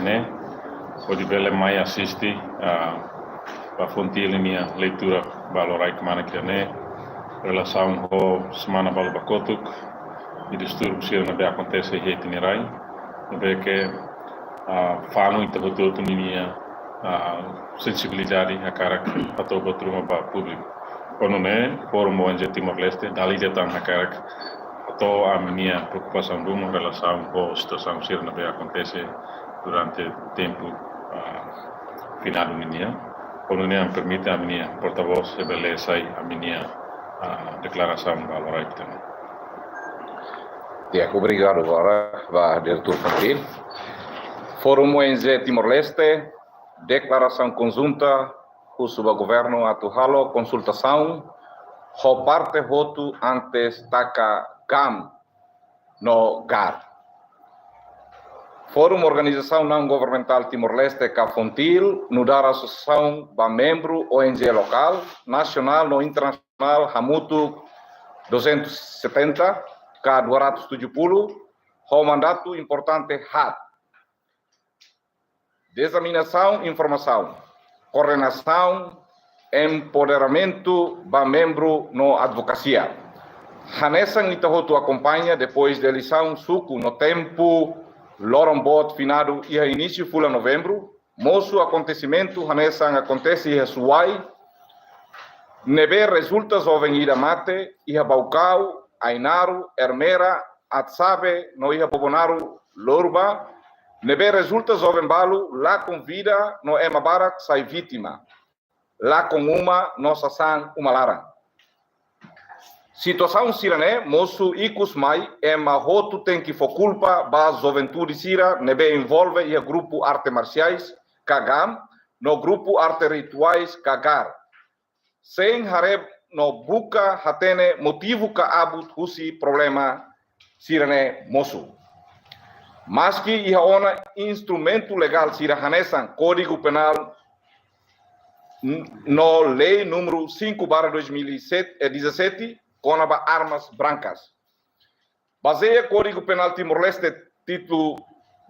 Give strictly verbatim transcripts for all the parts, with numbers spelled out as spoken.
ne'e, hodi bele mai asiste, ah, ba FONGIL ninia leitura ba loraik kmanek ida-ne'e, relasaun ho semana balu ba kotuk, i distúrbiu sira ne'ebé akontese iha ita-nia rai, ne'ebé ke, ah, fanu ita hotu-hotu ninia, ah, sensibilidade hakarak hato'o buat ruma ba públiku. Ho nune'e, Fórum ONG Timor-Leste, dala ida tan hakarak hato'o ami-nia preokupasaun ruma relasaun ho situasaun sira ne'ebé akontese durante tempu, ah, finadu ninian. Ho nune'e ami permite ami-nia portavós bele hasai ami-nia, ah, deklarasaun ba loraik ida-ne'e. Di'ak, obrigadu barak ba diretór FONGIL. Fórum ONG Timor-Leste, deklarasaun konjunta, husu ba governu atu halo konsultasaun ho parte hotu antes taka GAM no GAR. Fórum Organizasaun Naun Governamentál Timor-Leste ka FONGIL nu'udar asosiasaun ba membru ONG lokál, nasionál no internasionál hamutuk duzentos e setenta ka dua ratus tujuh puluh, ho mandatu importante haat: diseminasaun informasaun, koordenasaun, empoderamentu ba membru no advokasia. Hanesan ita hotu akompaña, depois de eleisaun suku no tempu loron boot finadu iha inísiu fulan Novembru, mosu akontesimentu hanesan akontese iha Suai, ne'ebé rezulta joven ida mate iha Baucau, Ainaro, Ermera, Atsabe, no iha Bobonaro, Lorba, ne'ebé rezulta joven balu lakon vida no ema barak sai vítima, lakon uma no sasán uma laran. Situasaun sira-ne'e mosu ikus mai, ema hotu tenke fó kulpa ba juventude sira ne'ebé envolve iha grupu arte marsiais ka GAM no grupu arte rituais ka GAR, sein haree no buka hatene motivu ka abut husi problema sira-ne'e mosu. Maski iha ona instrumentu legál sira hanesan Kódigu Penál n-, no Lei númeru cinco barra dois mil e dezassete, kona-ba armas brankas. Bazeia Kódigu Penál Timor-Leste, títulu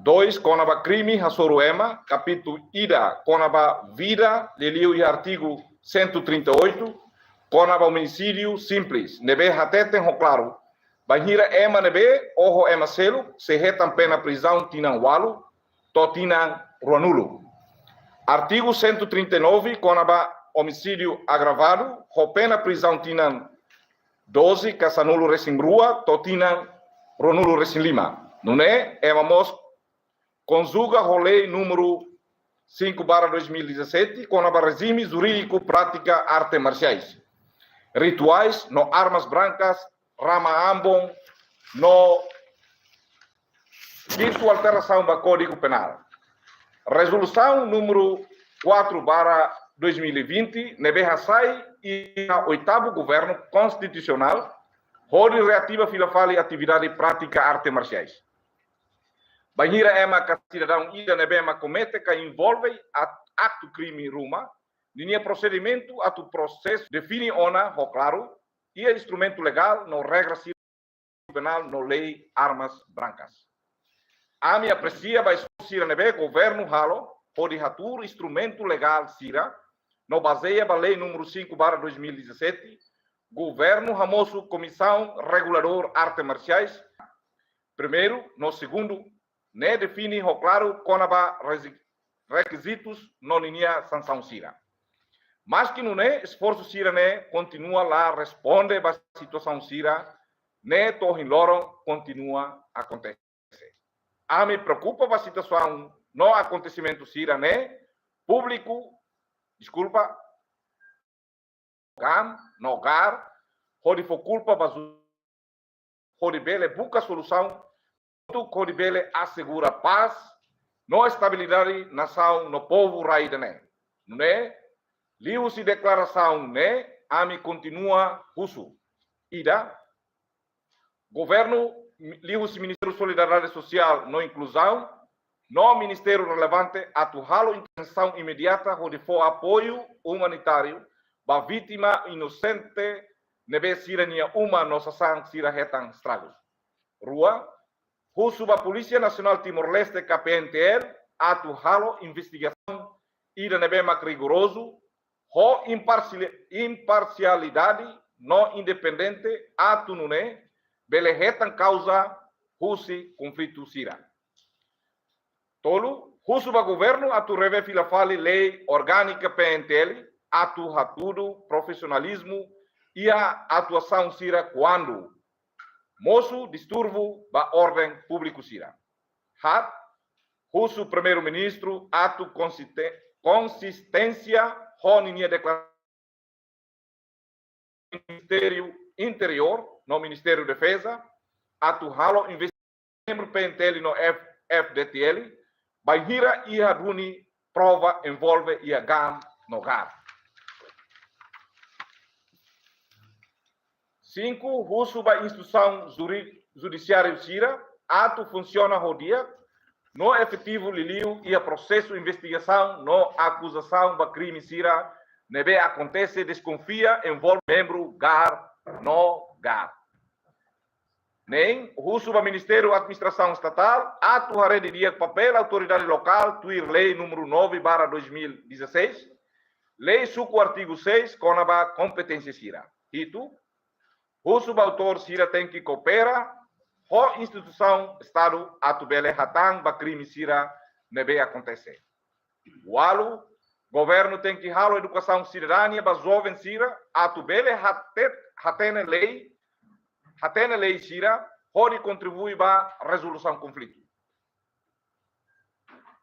dois, kona-ba krime hasoru ema, kapítulu ida, kona-ba vida, liuliu iha artigu cento e trinta e oito, kona-ba omisídiu simples, ne'ebé hateten ho klaru, bainhira ema ne'ebé oho ema seluk, sei hetan pena prizaun tinan ualu to'o tinan ruanulu. Artigu cento e trinta e nove, kona-ba omisídiu agravadu, ho pena prizaun tinan doze ka sanulu-resin-rua to'o tinan ruanulu-resin-lima. Nune'e, ema mós konjuga ho Lei númeru cinco barra dois mil e dezassete, kona-ba rejime jurídiku prátika arte marsiais, rituais no armas brankas, rama ambon, no kintu alterasaun ba Kódigu Penál. Rezolusaun númeru quatro barra dois mil e vinte, ne'ebé hasai iha oitavu governu konstitusionál, hodi reativa fila fali atividade prátika arte marsiais. Bainhira ema ka sidadaun ida ne'ebé ema komete ka envolve at-, aktu krime ruma, ninia prosedimentu atu prosesu define ona ho klaru iha instrumentu legál no regra sira penál no lei armas brankas. Ami apresia ba esforsu sira ne'ebé governu halo hodi hatuur instrumentu legál sira, no bazeia ba Lei númeru cinco barra dois mil e dezassete, governu hamosu Komisaun Reguladór Arte Marsiais, primeiru no segundu, ne'e define ho klaru kona-ba rezi-, rekizitus no ninia sansaun sira. Maski nune'e, esforsu sira-ne'e kontinua la responde ba situasaun sira-ne'e to'o ohin loron kontinua akontese. Ami preokupa ba situasaun no akontesimentu sira-ne'e, públiku, deskulpa, GAM no GAR, hodi fó kulpa ba ju-, hodi bele buka solusaun, atu hodi bele asegura pás no estabilidade nasaun no povu rai ida-ne'e. Nune'e, liuhusi deklarasaun ne'e, ami kontinua husu. Ida, governu, liuhusi Ministériu Solidariedade Sosiál no Inkluzaun, no ministériu relevante atu halo intervensaun imediata hodi fó apoiu umanitáriu ba vítima inosente ne'ebé sira-nia uma no sasán sira hetan estragus. Rua, husu ba Polísia Nasionál Timor-Leste ka P N T L, atu halo investigasaun ida ne'ebé mak rigorozu, ho imparsiali-, imparsialidade no independente atu nune'e bele hetan kauza husi konflitu sira. Tolu, husu ba governu atu revee fila fali lei orgánika P N T L atu hatudu profisionalizmu iha atuasaun sira kuandu mosu disturbu ba orden públiku sira. Haat, husu Primeiru-Ministru atu konsiste-, konsisténsia ho ninia deklarasaun Ministériu Interiór no Ministériu Defeza atu halo investigasaun membru P N T L no F-, F D T L bainhira iha duni prova envolve iha GAM no GAR. Sinku, husu ba instituisaun juri-, judisiáriu sira atu funsiona ho di'ak no efetivu liuliu iha prosesu investigasaun no akuzasaun ba krime sira ne'ebé akontese deskonfia envolve membru GAR no GAR. Neen, husu ba Ministériu Administrasaun Estatál atu haree didi'ak papél autoridade lokál tuir Lei númeru nove barra dois mil e dezasseis, Lei Suku artigu seis kona-ba kompeténsia sira. Hitu, husu ba autór sira tenke koopera ho instituisaun Estadu atu bele hatán ba krime sira ne'ebé akontese. Ualu, governu tenke halo edukasaun sidadania ba joven sira atu bele hate-, hatene lei, hatene lei sira hodi kontribui ba rezolusaun konflitu.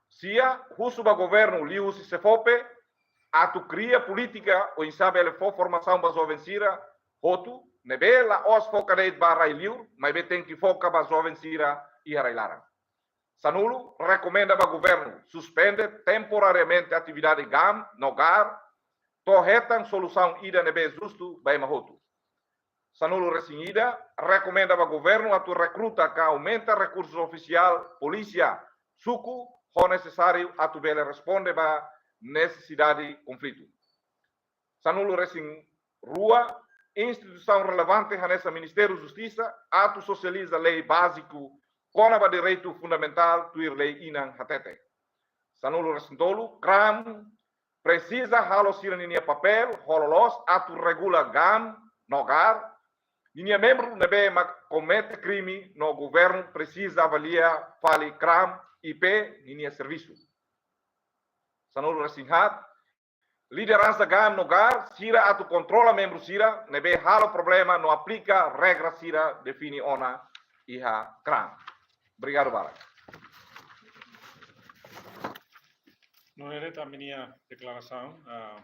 Sia, husu ba governu liuhusi SEFOPE atu kria polítika oinsá bele fó formasaun ba joven sira hotu, ne'ebé la'ós foka de'it ba rai-liur, maibé tenke foka ba joven sira iha rai-laran. Sanulu, rekomenda ba governu suspende temporariamente atividade GAM no GAR, to'o hetan solusaun ida ne'ebé justu ba ema hotu. Sanulu-resin-ida, rekomenda ba governu atu rekruta ka aumenta rekursu ofisiál polísia suku ho nesesáriu atu bele responde ba nesesidade konflitu. Sanulu-resin-rua, instituisaun relevante hanesan Ministériu Justisa atu sosializa lei báziku kona-ba direitu fundamentál tuir lei inan hatete. Sanulu-resin-tolu, KRAM presiza halo sira ninia papél ho loloos atu regula GAM no GAR. Ninia membru ne'ebé mak komete krime no governu presiza avalia fali KRAM I P ninia servisu. Sanulu-resin-haat, lideransa GAM no GAR sira atu kontrola membru sira ne'ebé halo problema no aplika regra sira define ona iha KRAM. Obrigadu barak. Nune'e de'it ami-nia deklarasaun, ah,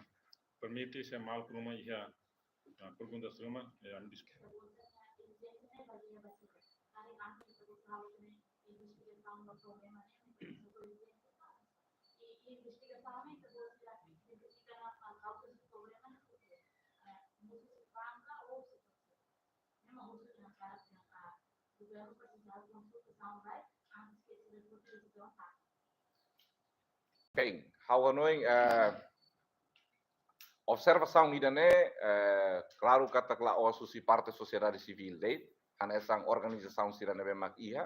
permite se maluk ruma iha, ah, perguntas ruma, eh, ami dis- Bem, ha'u hanoin, eh, observasaun ida-ne'e, eh, klaru katak la'ós husi parte sosiedade sivíl de'it, hanesan organizasaun sira ne'ebé mak iha,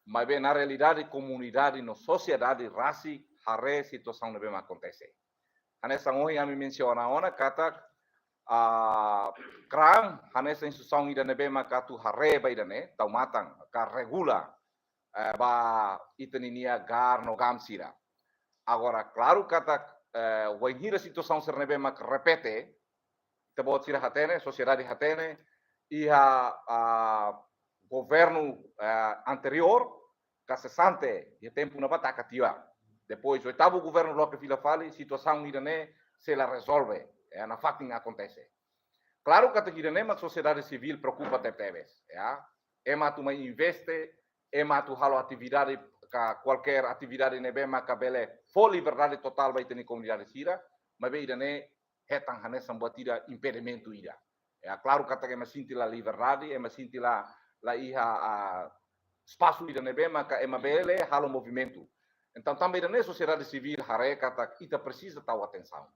maibé na realidade komunidade no sosiedade rasik haree situasaun ne'ebé mak akontese. Hanesan ohin ami mensiona ona katak, ah, KRAM hanesan instituisaun ida ne'ebé mak atu haree ba ida-ne'e, tau matan, ka regula, eh, ba ita ninia GAR no GAM sira. Agora, klaru katak, eh, wainhira situasaun sira ne'ebé mak repete, ita-boot sira hatene, sosiedade hatene, iha, ah, governu, ah, anteriór, ka sesante, iha tempu ne'ebá taka tiha. Depois, oitavu governu loke fila fali, situasaun ida-ne'e sei la rezolve, eh, nafatin akontese. Klaru katak ida-ne'e mak sosiedade sivíl preokupa tebetebes, ya. Ema atu mai investe, ema atu halo atividade, ka kualkér atividade ne'ebé maka bele fó liberdade totál ba ita-nia komunidade sira, maibé ida-ne'e hetan hanesan buat ida impedimentu ida. Ya, klaru katak ema sente la liberdade, ema sente la, la iha, ah, espasu ida ne'ebé maka ema bele halo movimentu. Entaun, tanba ida-ne'e sosiedade sivíl haree katak ita presiza tau atensaun.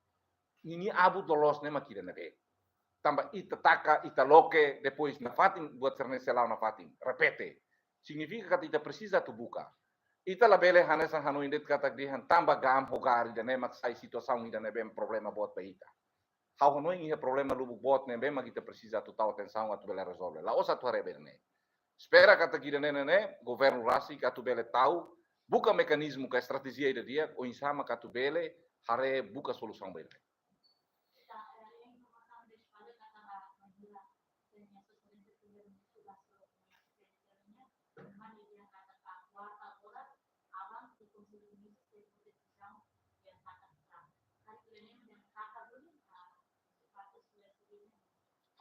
Ninia abut loloos ne'e mak ida-ne'ebé. Tanba ita taka, ita loke, depois nafatin buat sira-ne'e sei la'o nafatin, repete. Signifika katak ita presiza atu buka. Ita labele hanesan hanoin de'it katak dehan tanba GAM ho GAR ida-ne'e mak sai situasaun ida ne'ebé problema boot ba ita. Ha'u hanoin iha problema lubuk boot ne'ebé mak ita presiza atu tau atensaun atu bele rezolve. La'ós atu haree ba ida-ne'e. Espera katak ida-ne'e ne'e, governu rasik atu bele tau, buka mekanizmu ka estratéjia ida di'ak, oinsá mak atu bele haree buka solusaun ba ida-ne'e.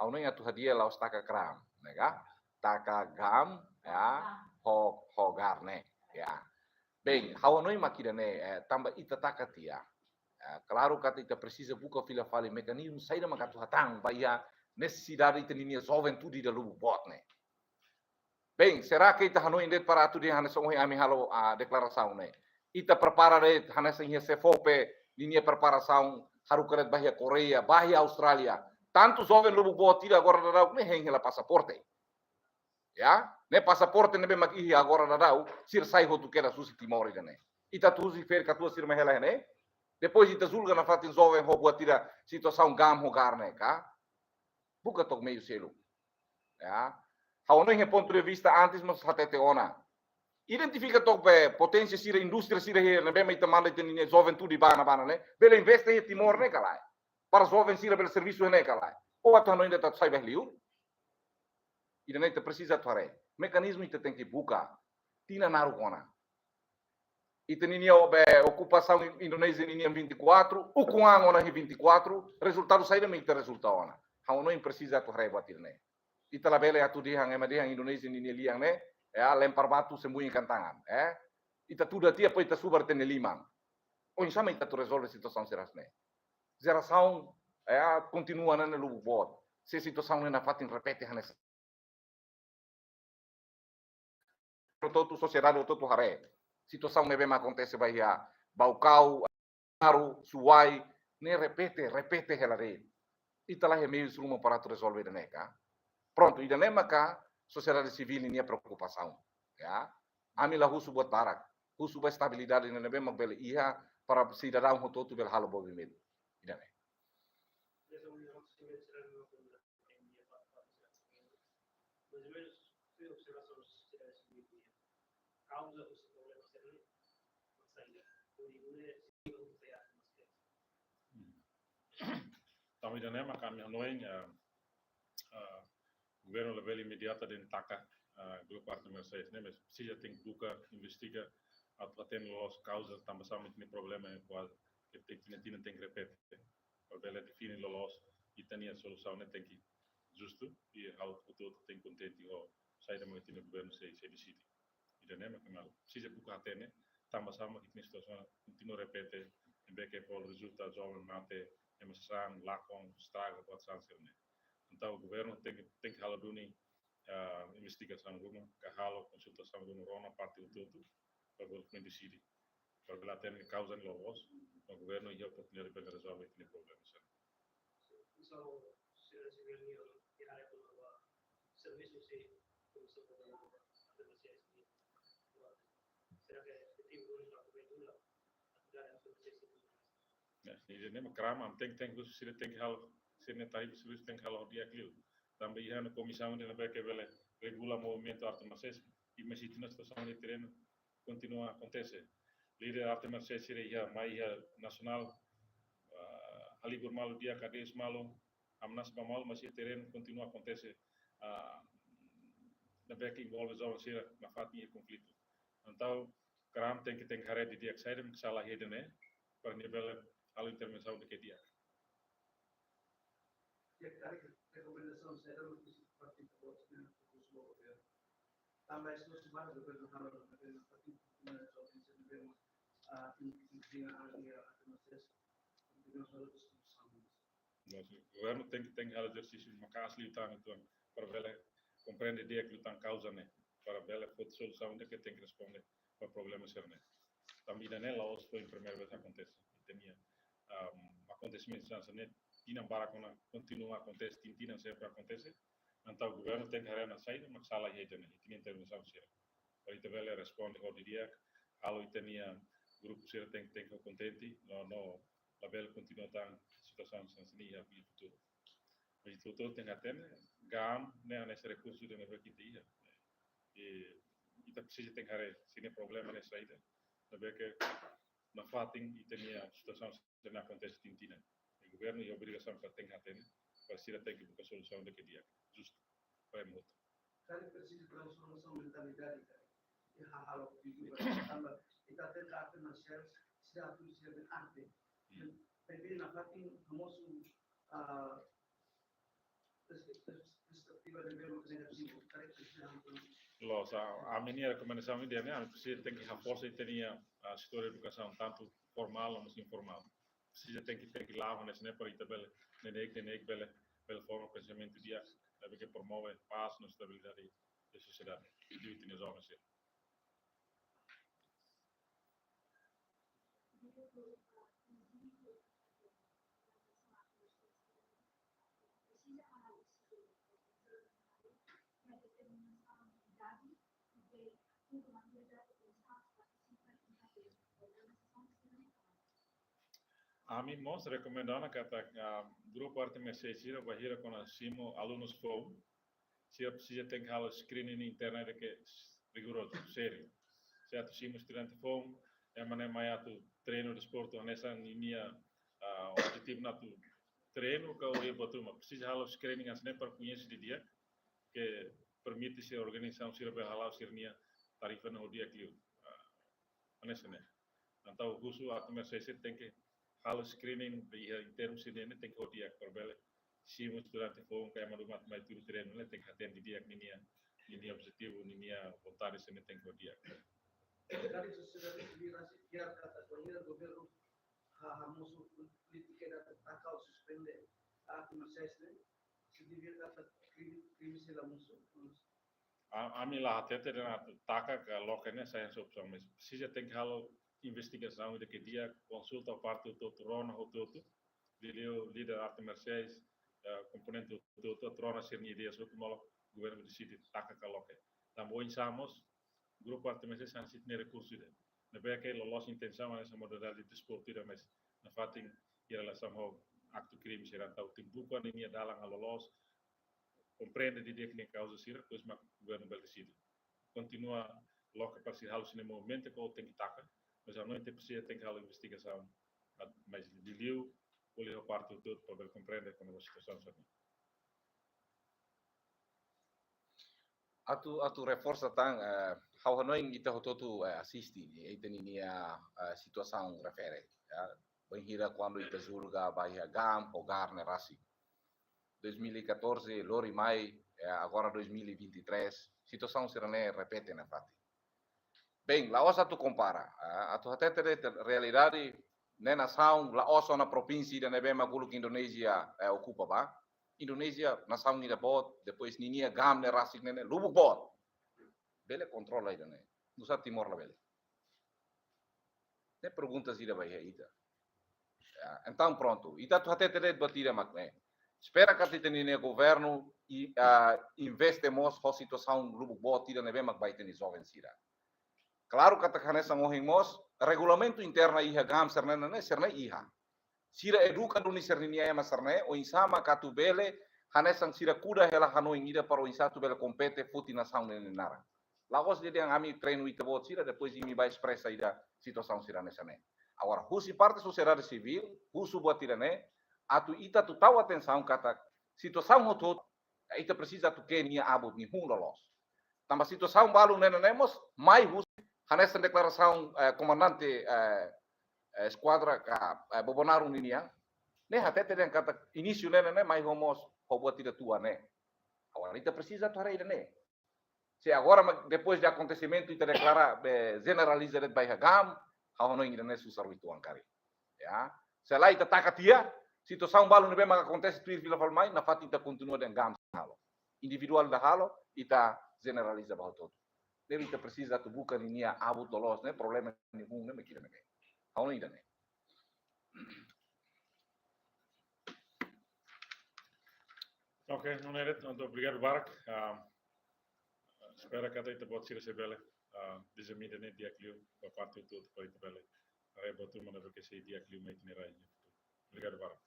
Ha'u hanoin atu hadi'a la'ós taka GAM, ne'e ka? Taka GAM, ya, ho, ho GAR ne'e, ya. Bem, ha'u hanoin mak ida-ne'e, eh, tanba ita taka tiha. Eh, klaru katak ita presiza buka fila fali mekanizmu saida mak atu hatán ba iha nesesidade ita-nia juventude ida lubuk boot ne'e. Bem, será que ita hanoin de'it para atu dehan hanesan ohin ami halo, ah, deklarasaun ne'e? Ita prepara de'it hanesan iha SEFOPE ninia preparasaun, haruka de'it ba iha Koreia, ba iha Austrália. Tantu joven lubuk boot ida agora daudaun ne'e hein hela pasaporte. Ya, ne'e pasaporte ne'ebé mak iha agora daudaun, sira sai hotu kedas husi Timor ida-ne'e. Ita atu husi ferik katuas sira mai hela iha ne'e. Depois ita julga nafatin joven ho buat ida situasaun GAM ho GAR ne'e ka? Buka took meiu seluk. Ya. Ha'u hanoin iha pontu de vista antes mós hatete ona. Identifika took be poténsia sira, indústria sira iha ne'ebé mak ita manda ita-nia juventude bá ona, bá ona ne'e. Bele investe iha Timor ne'e ka lae? Para joven sira bele servisu ne'e ka lae? Ou atu hanoin de'it atu sai ba liur? Ida-ne'e ita presiza atu haree. Mekanizmu ita tenke buka. Tinan naruk ona. Ita-ninia be okupasaun Indonézia ninian vinte e quatro, ukun an ona iha vinte e quatro, rezultadu saida mak ita rezulta ona. Ha'u hanoin presiza atu haree buat ida-ne'e. Ita labele atu dehan, ema dehan Indonézia ninia lian ne'e, ya, lempar batu sembunyikan tangan, eh. Ita tuda tiha depois ita subar ita-nia liman. Oinsá mak ita atu rezolve situasaun sira hanesan ne'e? Jerasaun, ya, kontinua ona ne'e lubuk boot. Se situasaun ne'e nafatin repete hanesan hotu-hotu, sosiedade hotu-hotu haree. Situasaun ne'ebé mak akontese ba iha Baucau, Aru, Suai, ne'e repete, repete hela de'it. Ita la iha meius ruma para atu rezolve ida-ne'e ka? Prontu, ida-ne'e maka sosiedade sivíl ninia preokupasaun. Ya. Ami la husu buat barak. Husu ba estabilidade ne'ebé mak bele iha para sidadaun hotu-hotu bele halo movimentu. Ida-ne'e. Tanba ida-ne'e maka ami hanoin, eh, eh, governu labele imediata dehan taka, eh, grupu Artemar seis ne'e, mas presiza tenke buka, investiga, atu hatene loloos kauza tanba sá mak iha ne'e problema ne'e kuaze tinan-tinan tenke repete. Para bele define loloos, ita-nia solusaun ne'e tenke justu, i halo hotu-hotu tenke kontente ho saida mak ita-nia governu sei, sei deside. Ida-ne'e mak ami presiza buka hatene, tanba sá mak ita-nia situasaun kontinua repete, ne'ebé ke polu rezulta joven mate, ema sasán, lakon, estraga, buat sasán sira-ne'e. Entaun, governu tenke, tenke halo duni, ah, investigasaun ruma, ka halo konsultasaun ruma, rona parte hotu-hotu, para governu deside. Para bele hatene kauza ne'e loloos, para governu iha oportunidade bele rezolve ita-nia problema sira. Ya, ida-ne'e mak kram, ami tenke, tenke, sira tenke halo, sira-nia tarifa servisu tenke halo di'ak liu. Tanba iha ona komisaun ida ne'ebé ke bele regula movimentu Artemar seis, i mezmu situasaun iha terrenu kontinua akontese. Líder Artemar seis sira iha, mai iha nasionál, ah, halibur malu di'ak, kadeia malu, ameasa ba malu, mas iha terrenu kontinua akontese, ah, ne'ebé ke envolve joven sira nafatin iha konflitu. Entaun, kram tenke, tenke haree didi'ak saida mak sala iha ida-ne'e, para nia bele halo intervensaun di'ak. Ya, karik rekomendasaun saida mak ita partidu boot ne'e, fokus ba governu. Tanba esforsu barak governu halo, governu partidu ne'e, joven sira ne'ebé, ah, in, in, in, ah, ya, Artemar seis, governu halo diskusaun. Mas governu tenke, tenke halo ezersísiu maka'as liután uitoan para bele komprende di'ak liután kauza ne'e, para bele foti solusaun ida ke tenke responde ba problema sira-ne'e. Tanba ida-ne'e la'ós foin primeira vez akontese. Ita-nia, am, akontesimentu hanesan ne'e tinan barak ona kontinua akontese, tinan-tinan sempre akontese. Entaun governu tenke haree ona saida mak sala iha ida-ne'e, ita-nia intervensaun sira. Para ita bele responde ho di'ak, halo ita-nia grupu sira tenke, tenke kontente, no, no labele kontinua tan situasaun hanesan ne'e iha, iha futuru. Mas ita hotu tenke hatene, GAM ne'e hanesan rekursu ida ne'ebé ke ita iha. I ita presiza tenke haree, se nia problema ne'e saida. Ne'ebé ke nafatin ita-nia situasaun sira-ne'e akontese tinan-tinan. I governu iha obrigasaun para tenke hatene, para sira tenke buka solusaun ida ke di'ak, justu, para ema hotu. Karik presiza transformasaun mentalidade, karik. Iha halo tuju, tanba ita hatene arte marsiál, sira atu sira-nia arte. Hmm. Tapi nafatin hamosu, ah, pers-, pers-, perspetiva ne'ebé mak negativu, karik presiza halo. Loos, ami-nia rekomendasaun ida-ne'e, ami presiza tenke haforsa ita-nia, ah, setór edukasaun, tantu formál no mós informál. Presiza tenke, tenke la'o hanesan ne'e para ita bele, neineik, neineik bele, bele forma pensamentu di'ak, ne'ebé ke promove pás no estabilidade da sosiedade. I ita-nia joven sira. Ami mós rekomenda ona katak, ah, grupu arte marsiál sira bainhira kuandu simu alunus foun, sira presiza tenke halo screening internu ida ke rigorozu, sériu. Se atu simu estudante foun, ema ne'e mai atu treinu desportu, hanesan ninia, ah, objetivu ne'e atu treinu ka oinsá, presiza halo screening hanesan ne'e para koñese didi'ak, ke permite sira organizasaun sira bele hala'o sira-nia tarifa ne'e ho di'ak liu. Ah, hanesan ne'e. Entaun husu arte marsiál sira tenke halo screening iha internu sira-ne'e tenke ho di'ak para bele simu estudante foun ka ema ruma atu mai tuir treinu ne'e tenke hatene di'ak ninia, ninia objetivu, ninia vontade sira-ne'e tenke ho di'ak. Karik sosiedade sivíl rasik fiar katak bainhira governu ha-, hamosu polítika ida taka ou suspende arte marsiál ne'e, se devia katak krime, krime sei la mosu. A-, ami la hatete dehan atu taka ka loke ne'e sai hanesan opsaun, mas presiza tenke halo investigasaun ida ke di'ak, konsulta parte hotu-hotu, rona hotu-hotu, liuliu líder arte marsiál, eh, komponente hotu-hotu, atu rona sira-nia ideia hotu molok governu deside taka ka loke. Tanba oinsá mós grupu arte marsiál sira hanesan ita-nia rekursu ida. Ne'ebé ke loloos intensaun hanesan modalidade desportu ida, mas nafatin iha relasaun ho aktu krime sira, entaun tenke buka ninia dalan loloos, komprende didi'ak nia kauza sira, depois mak governu bele deside. Kontinua loke para sira halo sira-nia movimentu ka tenke taka, mas ami ita presiza tenke halo investigasaun, mas liuliu ko'alia ho parte hotu-hotu para bele komprende kona-ba situasaun sira-ne'e. Atu, atu reforsa tan, eh, ha'u hanoin ita hotu-hotu, eh, asiste, eh, ita ninia, eh, situasaun refere, ya. Bainhira kuandu ita julga ba iha GAM ho GAR ne'e rasik. Dois mil e catorze, lori mai, eh, agora dois mil e vinte e três, situasaun sira-ne'e repete nafatin. Bem, la'ós atu kompara, ah, atu hatete de'it realidade, ne'e nasaun, la'ós ona provínsia ida ne'ebé mak uluk Indonézia, eh, okupa ba. Indonézia nasaun ida boot, depois ninia GAM ne'e rasik ne'e, ne'e lubuk boot. Bele kontrola ida-ne'e. Nusá Timor labele? Ne'e pergunta ida ba iha ita. Ya, entaun prontu. Ita atu hatete de'it buat ida mak ne'e. Espera katak ita-nia governu i, ah, investe mós ho situasaun lubuk boot ida ne'ebé mak ba ita-nia joven sira. Klaru katak hanesan ohin mós, regulamentu interna iha GAM sira-ne'e, ne'e, sira-ne'e iha. Sira eduka duni sira-nia ema sira-ne'e, oinsá mak atu bele, hanesan sira kuda hela hanoin ida para oinsá atu bele kompete foti nasaun ne'e nia naran. La'ós dehan ami treinu ita-boot sira, depois imi ba espresa ida situasaun sira hanesan ne'e. Agora, husi parte sosiedade sivíl, husu buat ida-ne'e, atu ita atu tau atensaun katak situasaun hotu-hotu, ita presiza atu ke'e nia abut, nia hun loloos. Tanba situasaun balu ne'e, ne'e mós mai husi, hanesan deklarasaun, eh, komandante, eh, eh, eskuadra ka, eh, Bobonaro ninian, ne'e hatete dehan katak inísiu ne'e, ne'e, ne'e mai ho mós, ho buat ida tua ne'e. Agora ita presiza atu haree ida-ne'e. Se agora, mas depois de akontesimentu, ita deklara, eh, jeneraliza de'it ba iha GAM, ha'u hanoin ida-ne'e susar uitoan karik. Ya. Se lae ita taka tiha, situasaun balu ne'ebé mak akontese tuir fila fali mai, nafatin ita kontinua dehan GAM halo. Individuál ida halo, ita jeneraliza ba hotu-hotu. Ne'ebé ita presiza atu buka ninia abut loloos, ne'e, problema nia hun ne'e mak ida-ne'e. Ha'u hanoin ida-ne'e. Oke, Nona Eret, entaun obrigadu barak. Ah, espera katak ita-boot sira sei bele ah, dezafio ida-ne'e di'ak liu ba parte hotu-hotu para ita bele haree buat ruma ne'ebé ke sei di'ak liu mai ita-nia rai iha futuru. Obrigadu barak.